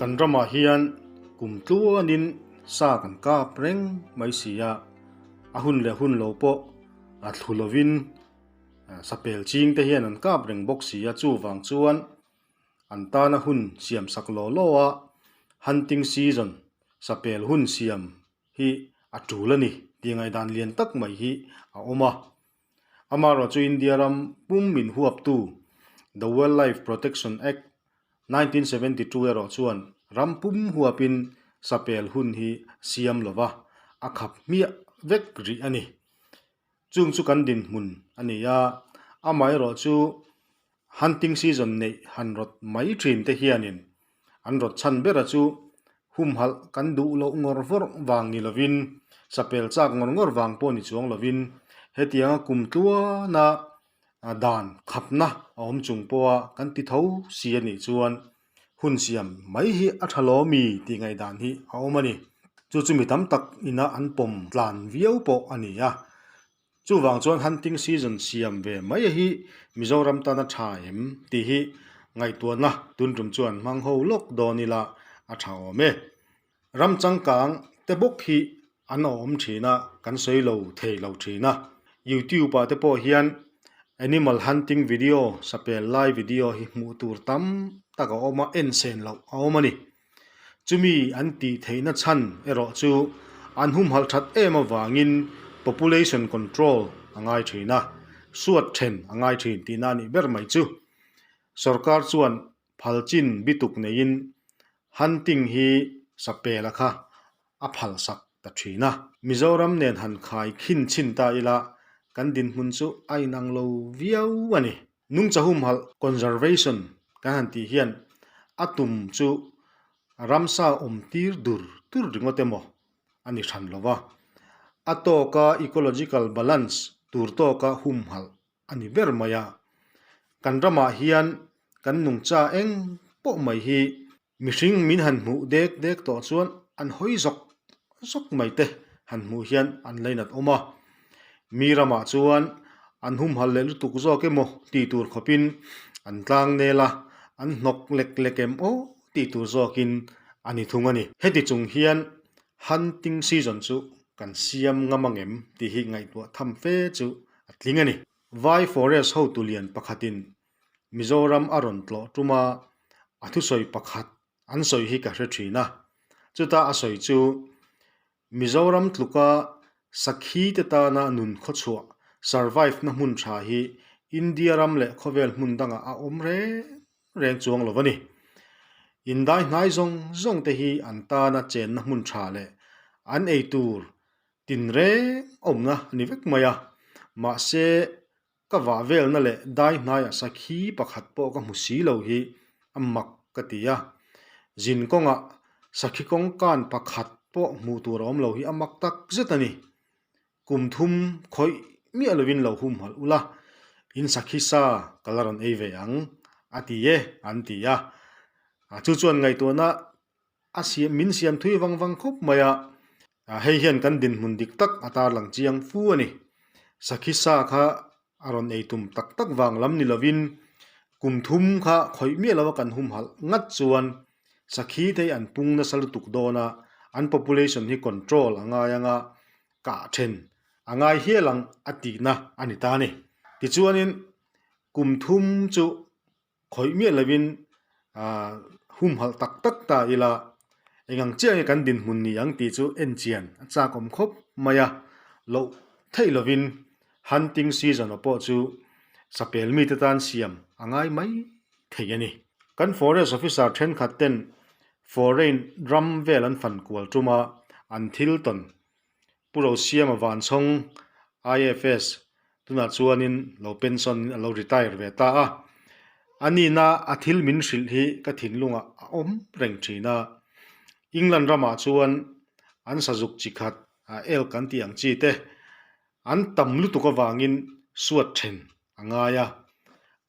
Kan ramah hian kum tluanin sa kan kap reng mai si a, a hun leh hun lo pawh a thlu lovin sapel ching te hian an kap reng bawk si a, chuvang chuan an tana hun siam sak law law a, hunting season sapel hun siam hi a tul a ni tih ngaihdan lian tak mai hi a awm a. Amaherawh chu India ram pum min huaptu The Wildlife Protection Act, 1972 erawh chuan ram pum huapin sapel hun hi siam lova a khap hmiah vek rih a ni. Chung chu kan dinhmun a ni a, amaherawh chu hunting season neih han rawt mai thin te hianin an rawt chhan bera chu humhalh kan duh loh ngawr vawr vang ni lovin sapel chak ngawr ngawr vang pawh ni chuang lovin hetianga kum tluana dan khapna a awm chung pawha kan ti tho si a nih chuan hun siam mai hi a tha lo mi tih ngaihdan hi a awm a ni. Chu chu mi tam tak ina an pawm tlan viau pawh a ni a. Chuvang chuan hunting season siam ve mai hi Mizoram tana tha em tih hi ngaihtuahna tun tum chuan hmang ho lawk dawn ila a tha awm e. Ram changkang te bawk hi an awm thin a, kan sawi lo thei lo thin a. Youtube ah te pawh hian animal hunting video, sapel lai video hi hmuh tur tam tak a awm a, en sen loh a awm a ni. Chumi an tih theihna chhan erawh chu an humhalh that em avangin population control a ngai thin a, suat then a ngai thin tihna a nih ber mai chu. Sorkar chuan phal chin bituk neiin hunting hi sapela kha a phal sak ta thin a. Mizoram nen han khai khin chhin ta ila kan dinhmun chu a inang lo viau a ni. Nungcha humhalh, conservation, kan han tih hian a tum chu ramsa awm tir dur dur ringawt emaw a ni hran lo va, a tawka ecological balance tur tawka humhalh a ni ber mai a. Kan ramah hian kan nungcha eng pawh mai hi mihring min han hmuh dek dek tawh chuan an hawi zawk zawk mai te han hmuh hian an lainat awm a. Mi ramah chuan an humhalh leh lutuk zawk emaw tih tur khawpin an tlang nel a, an hnawk lek lek em aw tih tur zawkin a ni thung a ni. Heti chung hian hunting season chu kan siam ngam ang em tih hi ngaihtuah tham fe chu a tling a ni. Vai forest hotu lian pakhatin Mizoram a rawn tlawh tum a, a thusawi pakhat an sawi hi ka hre thin a. Chuta a sawi chu Mizoram tluka sakhi te tana nun khawchhuah, survive, na hmun tha hi India ram leh khawvel hmun dangah a awm reng reng chuang lo a ni. Indai hnai zawng zawng te hi an tana chenna hmun tha leh an ei tur Tinreng awmna a ni vek mai a, mahse ka vah velna leh dai hnaiah sakhi pakhat pawh ka hmu si lo hi a mak ka ti a, zin kawngah sakhi kawngkan pakhat pawh hmuh tur a awm lo hi a mak tak zet a ni. Kum thum khawih miah lovin lo humhalh ula, in sakhi sa ka la rawn ei ve ang a ti e an ti a, chu chuan ngaihtuahna A siam min siam thui vang vang khawp mai a, hei hian kan dinhmun dik tak a tarlang chiang fu a ni. Sakhi sa kha a rawn ei tum tak tak vang lam ni lovin kum thum kha khawih miah lova kan humhalh ngat chuan sakhi te hi an pung nasa lutuk dawn a, an population hi control a ngai anga kah then a ngai hial ang a tihna a ni ta a ni. Tichuanin kum thum chu Khawih miah lovin aah humhalh tak tak ta ila eng ang chiah nge kan dinhmun ni ang tih chu en chian a chak awm khawp mai a, loh theih lovin hunting season aw pawh chu sapel mite tan siam a ngai mai thei a ni. Kan forest officer thenkhat ten foreign ram vel an fan kual tum a, an thil tawn Pu Rosiama Vanchhawng, IFS, tunah chuanin lo pension in a lo retire ve ta a. A nihna a thil min hrilh hi ka thinlungah a awm reng thin a. England ramah chuan an sazuk chi khat elk an tih ang chi te an tam lutuk avangin suat then a ngai a.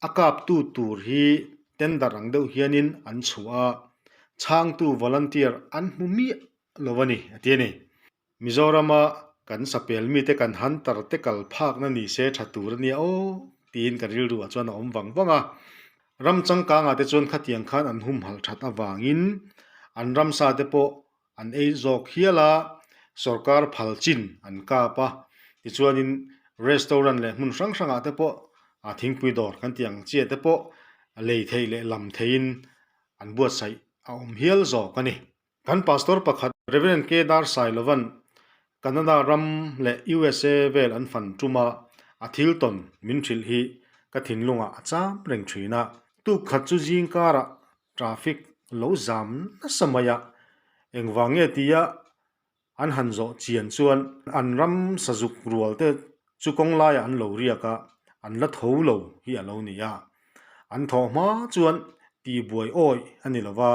A kaptu tur hi tender ang deuh hianin an chhuah a, chhangtu volunteer an hmu miah lo a ni a ti a ni. Mizorama kan sapel mite kan hunter te kal phakna ni se tha tur a nia aw tiin ka rilruah chuan a awm vang vang a. Ram changkangah te chuan khatiang khan an humhalh that avangin An ramsa te pawh an ei zawk hial a, sorkar phal chin an kap a. Tichuanin restaurant leh hmun hrang hrangah te pawh thingpui dawr kan tih ang chiah te pawh lei theih leh lam theihin an buatsaih a awm hial zawk a ni. Kan pastor pakhat Rev. K. Dar Sailovan Canada ram leh USA vel an fan tum a, a thil tawn min hrilh hi ka thinlungah a cham reng thin a. Tuk khat chu zing karah traffic lo zam nasa mai a, engvang nge tia an han zawh chian chuan an ram sazuk rual te chu kawng laiah an lo riak a, an la tho lo hi a lo ni a. An thawh hma chuan tihbuai awih a ni lova,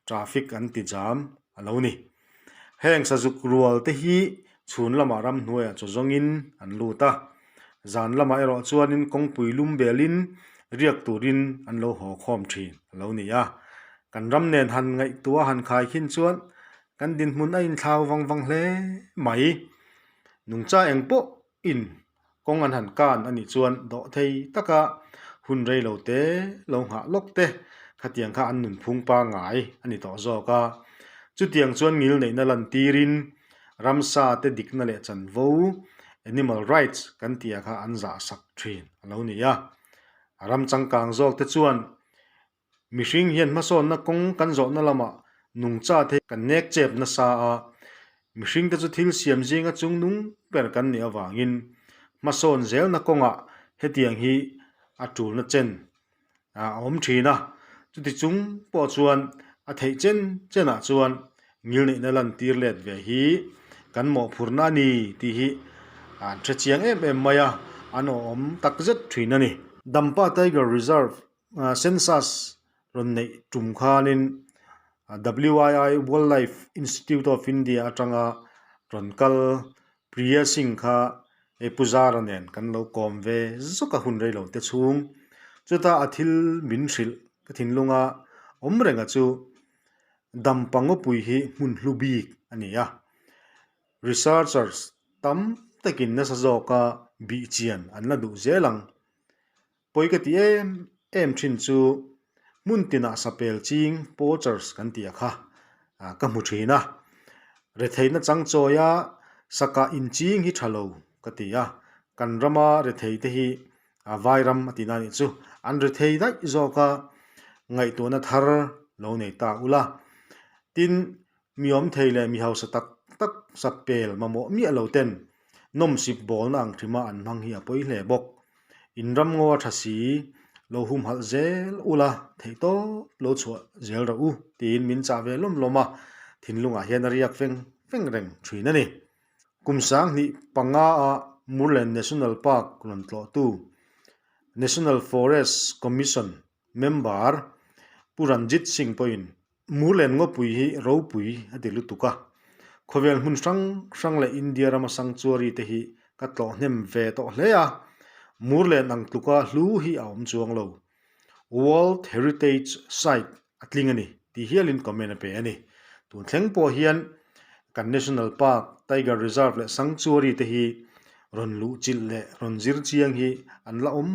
traffic an ti jam a lo ni. Heng sazuk rual te hi chhun lamah ramhnuaiah chaw zawngin an lut a, zan lamah erawh chuanin kawngpui lum belin riak turin an lo haw khawm thin a lo ni a. Kan ram nen han ngaihtuah han khai khin chuan kan dinhmun a inthlau vang vang hle mai. Nungcha eng pawh in kawng an han kan a nih chuan dawh thei taka hun rei lo te lo nghah lawk te khatiang kha an nunphung pangngai a ni tawh zawk a. Chutiang chuan ngil neihna lantirin ramsa te dikna leh chanvo, animal rights, kan tih ah kha an zah sak thin a lo ni a. Ram changkang zawk te chuan Mihring hian hmasawnna kawng kan zawhna lamah nungcha te kan nek chep nasa a, mihring te chu thil siam zinga chung nung ber kan nih avangin hmasawn zelna kawngah hetiang hi a tulna chen a awm thin a, chuti chung pawh chuan a theih chen chenah chuan ngilneihna lantir let ve hi kan mawhphurhna a ni tih hi an hre chiang em em mai a, an awhawm takzet thin a ni. Dampa Tiger Reserve Census rawn neih tum khanin WII Wildlife Institute of India atanga rawn kal Priya Singh kha hei Pu Zara nen kan lo kawm ve zawk a hun rei lo te chhung. Chuta a thil min hrilh ka thinlunga awm renga chu Dampa ngawpui hi hmun hlu bik a ni a. Researchers tam takin nasa zawka bih chian an la duh zel ang. Pawi ka ti em em thin chu hmun tinah sapel ching poachers kan tih a kha ka hmu thin a, retheihna chang chawia sakah inching hi tha lo ka ti a, kan rama rethei te hi vai ram a tihna anih chu an rethei daih zawk a, ngaihtuahna thar lo nei ta ula. Tin, Mi awm thei leh mi hausa tak tak sapel mamawh miah lo ten nawmsip bawlna ang hrima an hmang hi a pawi hle bawk. In ram ngaw a tha si, lo humhalh zel ula theihtawp lo chhuah zel rawh u tiin min chah ve lawm lawm a, thinlungah hian a riak feng feng reng thin a ni. Kum 2005 a Murlen National Park rawn tlawhtu National Forest Commission Member Pu Ranjit Singh pawhin Murlen Ngawpui hi ropui a ti lutuk a, khawvel hmun hrang hrang leh India rama sanctuary te hi ka tlawh hnem ve tawh hle a, Murlen ang tluka hlu hi a awm chuang lo. World Heritage Site a tling a ni tih hialin comment a pe a ni. Tun thleng pawh hian kan National Park, Tiger Reserve leh sanctuary te hi rawn luhchilh leh rawn zir chiang hi an la awm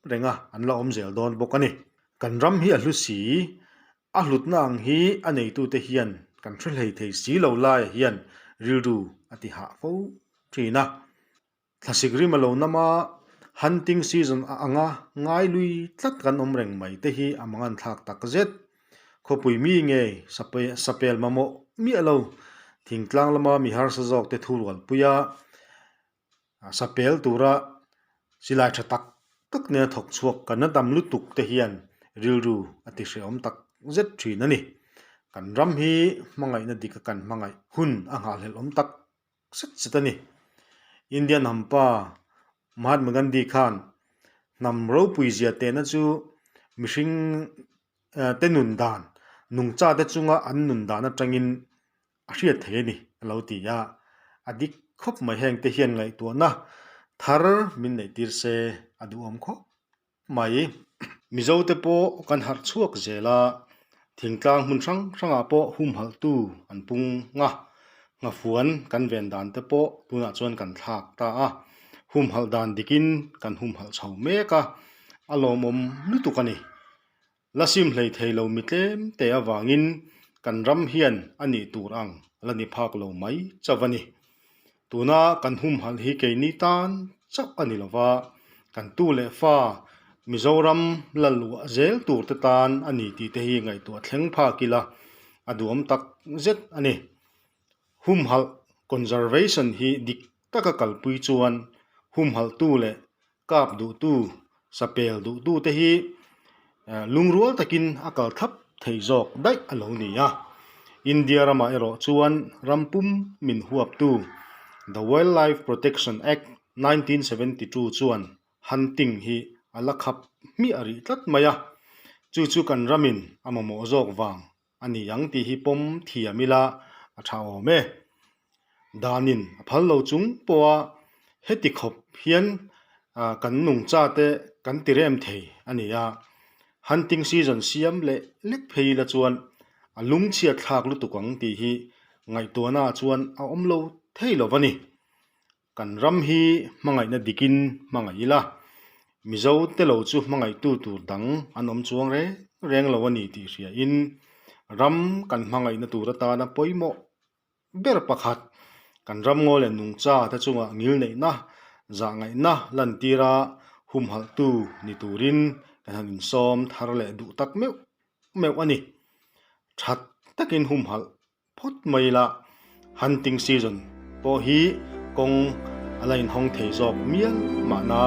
reng a, an la awm zel dawn bawk a ni. Kan ram hi a hlu si, a hlutna ang hi a neitute hian kan hre hlei thei si lo laiah hian rilru a ti hah fo thin a. Thlasik rim a lo nam a, hunting season a anga ngai lui tlat kan awm reng mai te hi a mangan thlak tak zet. Khawpui mi ngei sapel mamawh miah lo, thingtlang lama mi harsa zawk te thurualpui a, Sapel tura silai tha tak tak nena thawk chhuak kan la tam lutuk te hian rilru a ti hrehawm tak zet thin a ni. Kan ram hi hmangaihna dika kan hmangaih hun a nghahhlelh awm tak zet zet a ni. Indian hampa Mahatma Gandhi khan hnam ropui zia tehna chu mihring te nun dan nungcha te chunga an nun dan atangin a hriat thei a ni a lo ti a, a dik khawp mai heng te hian ngaihtuahna thar min neih tir se a duhawm khawp mai. Mizo te pawh kan harh chhuak zel a, thingtlang hmun hrang hrangah pawh humhalhtu an pung a, nghafuan kan ven dan te pawh tunah chuan kan thlak ta a, humhalh dan dikin kan humhalh chho mek a, a lawmawm lutuk a ni. La sim hlei thei lo mi tlem te avangin kan ram hian a nih tur ang la ni phak lo mai chauh a ni. Tuna kan humhalh hi keini tan chauh a ni lo va, kan tu leh fa Mizoram la luah zel tur te tan a ni tih te hi ngaihtuah thleng phak ila a duhawm tak zet a ni. Humhalh, conservation, hi dik taka kalpui chuan humhalhtu leh kap duhtu, sapel duhtu te hi lungrual takin a kal thlap thei zawk daih a lo ni a. India ramah erawh chuan ram pum min huaptu The Wildlife Protection Act 1972 chuan hunting hi a la khap hmiah rih tlat mai a, chu chu kan ramin a mamawh zawk vang a ni ang tih hi pawm thiam ila a tha awm e. Danin a phal lo chung pawha heti khawp hian kan nungcha te kan ti rem thei a ni a, hunting season siam leh lek phei ila chuan a lungchhiat thlak lutuk ang tih hi ngaihtuahna ah chuan a awm lo thei lo va ni. Kan ram hi hmangaihna dikin hmangaih ila, Mizo te lo chu hmangaihtu tur dang an awm chuang reng reng lo a ni tih hriain ram kan hmangaihna tur atana pawimawh ber pakhat kan ram ngaw leh nungcha te chungah ngilneihna, zahngaihna lantira humhalhtu ni turin kan han insawm thar leh duh tak meuh meuh a ni. That takin humhalh Phawt mai ila, hunting season pawh hi kawng a la inhawng thei zawk mial mahna.